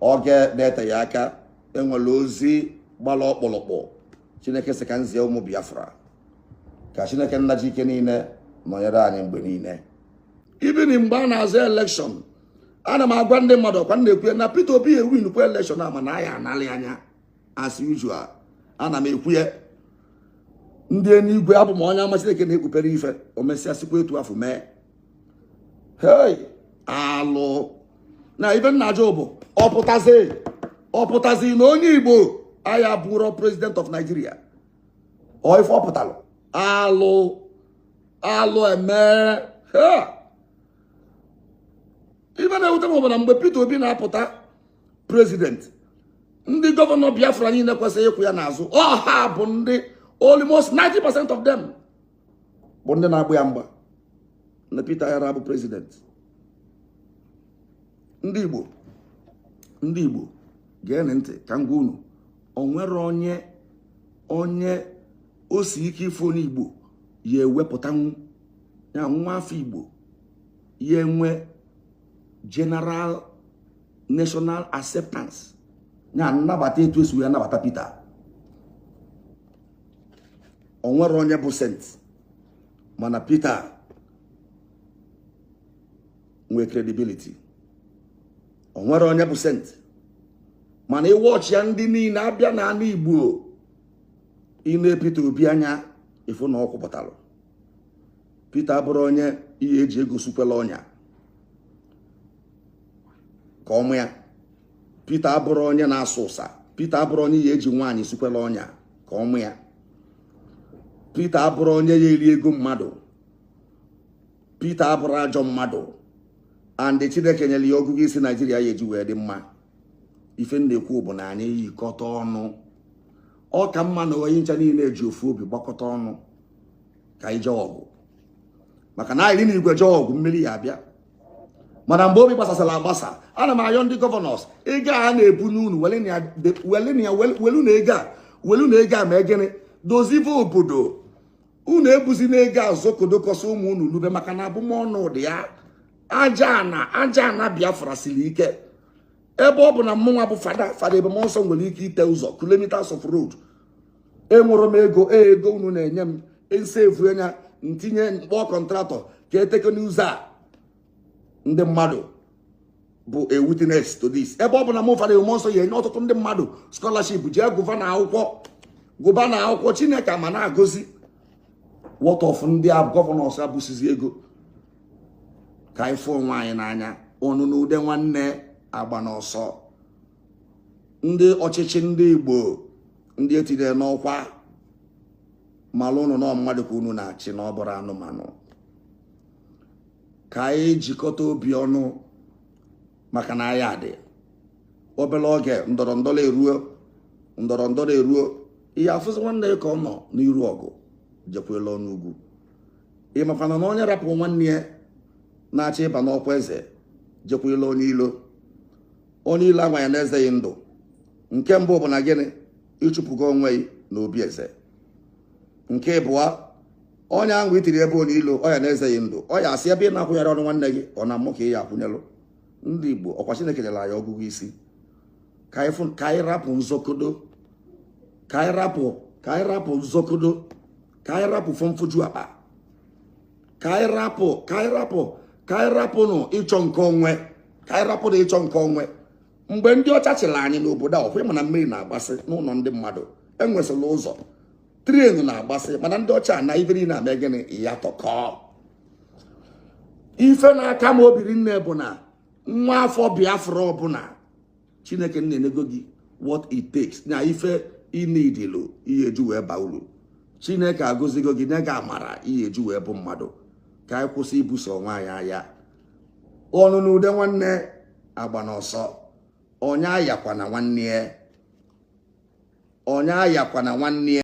Oge na-eteghị aka, enwere ozi gbara ọkpụrụkpụ Chineke sị ka m zie ụmụ Biafra. Ka Chineke nna ji ike niile nọnyere anyị mgbe niile. Even mgbe a na-azụ election, ana m agwa ndị mmadụ ọkwa na-ekwu na Peter Obi ewin kwa election a, mana ya analị anya as usual. Ana m ekwu ya, ndị eluigwe, abụ m onye ama Chineke na-ekpupere ife o mesịa sikwa etu afọ mee. Hey, alụ na ibe nna ajụ bụ ọpụtazi na onye Igbo aya bụrụ president of Nigeria. Ọ ife ọ pụtalụ, alụ alụ eme. Ha, ife na-ewute m bụ na mgbe Peter Obi na-apụta president, ndị governor Biafra niile kwesịrị ịkwụ ya n'azụ, ọha bụ ndị almost 90% of them bụ ndị na-agbụ ya mgba na Peter yara abụ president. Ndị Igbo, ndị Igbo, geenụ ntị ka m gwa unu. O nwere onye o si ike ife onye Igbo ya ewepụtanwu ya nwa afọ Igbo ya enwe general national acceptance, ya nnabata etu esi wee nabata Peter. O nwere onye bụ saint, mana Peter nwee credibility. O nwere onye bụ saint, mana ịwọchị ya, ndị niile abịa n'ala Igbo ine Peter Obi anya, ịfụ na ọ kwupụtara Peter abụrụ onye ihe eji ego sukwela ọnya ka ọmụ ya. Peter abụrụ onye na-asụ ụsa. Peter abụrụ onye ihe eji nwaanyị sukwela ọnya ka ọmụ ya. Peter abụrụ onye ya eri ego mmadụ. Peter abụrụ ajọ mmadụ, and Chineke nyere ya ọgụgụ isi Naijiria ya eji wee dị mma. Ife m na-ekwu bụ na anyị yikọta ọnụ, ọ ka mma na onye ncha niile ji ofu obi gbakọta ọnụ ka anyị jee ọgụ, maka na anyị na igwe jee ọgụ, mmiri ya abịa. Mana mgbe obi gbasasara agbasa, ana m ayọ ndị governors, ego a na-ebunye unu, welu na ego a, welu na ego a ma egịnị dozive obodo unu. Ebuzi na ego azọkodokọsị ụmụ unu lube, maka na abụmọnụ dị ya. Aja ana, aja ana Biafra siri ike. Ebe ọ bụ na mụnwa bụ Fada Ebube Nsọ nwere ike ite ụzọ kilometers of road, enwere m ego, ego unu na-enye m nsefu anya ntinye mkpọ contractor ka eteke n'ụzọ a. Ndị mmadụ bụ a witness to this. Ebe ọ bụ na mụ Fada Ebube Nsọ ya enye ọtụtụ ndị mmadụ scholarship, jee gụva na akwụkwọ, gụba na akwụkwọ, Chineke ama na-agọzi. What of ndị a governors abụsizi ego? Ka anyị fụ onwe anyị n'anya. Ọnụ na ude nwanne agba n'ọsọ. Ndị ọchịchị, ndị Igbo, ndị etinyere n'ọkwa, malụ ụnụ nọ mmadụ ka unu na-achị, na ọ bụrụ anụmanụ. Ka anyị jikọta obi ọnụ, maka na anyị adị obere oge, ndọrọ ndọrọ eruo, ndọrọ ndọrọ eruo. Ihe afụzi nwanne ya ka ọ nọ n'iru ọgụ jekwela ọnụ ugwu. Ị makwana na onye rapụ nwanne ya na-achọ ịba n'ọkwa eze jekwela onye ilo, onye ilo anwa ya na-ezeghị ndụ. Nke mbụ bụ na gịnị? Ịchụpụgo onwe gị na obi eze. Nke ịbụọ, onye ahụ itiri ebe onye ilo, ọ ya na-ezeghị ndụ, ọ ya asị ebe ị na-akwụnyere ọnụ nwanne gị, ọ na-amụ ka ị ya akwụnyelụ. Ndị Igbo, ọkwa Chineke nyere anyị ọgụgụ isi. Ka anyị rapụ nzọkodo, ka anyị rapụ, ka anyị rapụ nzọkodo, ka anyị rapụ fọmfoju akpa, ka anyị rapụ, ka anyị rapụ, ka anyị rapụnụ ịchọ nke onwe, ka anyị rapụ na ịchọ nke onwe. Mgbe ndị ọcha chịrị anyị n'obodo a, ọkwa ịma na mmiri na-agbasị n'ụlọ ndị mmadụ, enwesịrị ụzọ train na-agbasị, mana ndị ọcha na ife niile na-eme gịnị ya tọkọ. Ife na-aka m obiri nne bụ na nwa afọ Biafra ọbụla, Chineke na-enego gị what it takes na ife ịnidilu ihe eju wee baa uru. Chineke agụzigo gị, nye gị amara ihe eju wee bụ mmadụ. Ka anyị kwụsị ibuso onwe anyị agha. Ọnụ na ude nwanne agba n'ọsọ. Onye ayakwa na nwanne ya, onye ayakwa na nwanne ya.